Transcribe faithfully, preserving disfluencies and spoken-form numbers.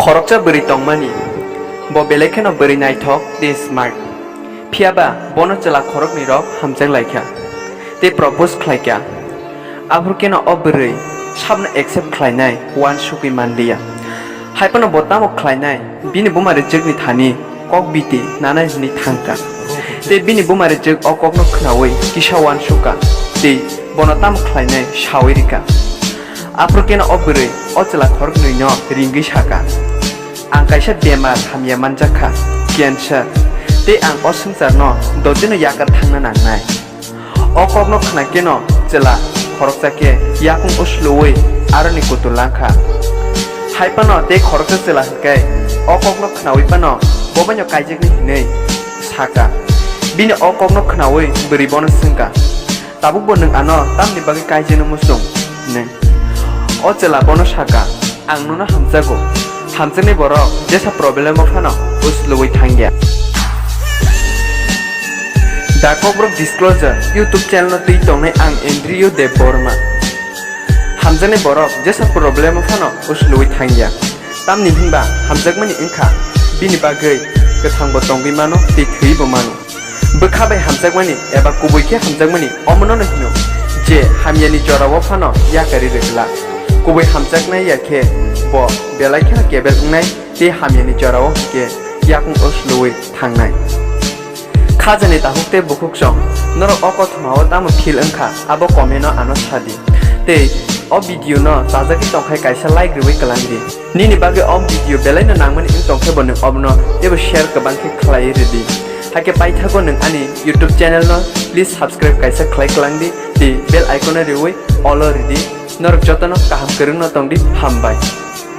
Khoroksa bwrwi tongmani, bo belai kheno bwrwi naithok tei smart. Phiya ba bono chwla khoroknwi rok hamjak lai kha tei propose khlai kha. Aphuru kheno o bwrwi sabno accept khlainai uansugwi man liya. Hai phano bo tamo khlainai, bini buma rwchwkni thani kok biti nanai hwnwi thang kha. Tei bini buma rwchwk o kokno khnaui kisa uansuk kha tei bono tamo khlainai saui rw kha. Aphuru kheno o bwrwi o chwla khoroknwino ringwi sa kha, "Ang kaisa bemar hamya manjak kha, cancer, tei ang o swngcharno dotino yakar thangna nangnai." O kokno khna kheno chwla khoroksa khe yakung usluwi aroni kutul lang kha. Hai phano tei khoroksa chwla hwnkhe o kokno khnaui phano bobaino kaijaknai hwnwi sa kha. Bini o kokno khnaui bwrwi bono swng kha, "Tabukbo nwng ano tamni bagwi kaijaknai muchung?" hwnwi. O chwla bono sa kha, "Ang nono hamjago. Hamjaknai borok jesa problem o phano usluwi thangya." Da Kokborok Disclosure YouTube channel no twi tongnai ang Andrew Debbarma. Hamjaknai borok jesa problem o phano usluwi thangya. Tamni hinba hamjakmani wngkha bini bagwi kwthangbo tongwi mano tei thwibo mano. Bwkha bai hamjakmani eba kubui khe hamjakmani omono no hino je hamyani jorao phano yakarwi rwgwla. Kubui hamjaknai ya khe bo belai kheno kebel wngnai tei hamyani jorao hwnkhe yakung usluwi thangnai. Khajani takhuk tei bukhuk song, norok o kothoma o tamo feel wngkha abo comment o ano sadi. Tei o video no chajagwi tongkhai kaisa like rwui kwlangdi. Nini bagwi o video belaino nangmani wng tongkhe bo nwng obono teibo share kwbang khe khlaiwi rwdi. Hakhe paithago nwng ani YouTube channel no please subscribe kaisa khlai kwlangdi tei bell icon no riui all o rwdi. Norok jotono kaham kwrwngno tongdi, hambai.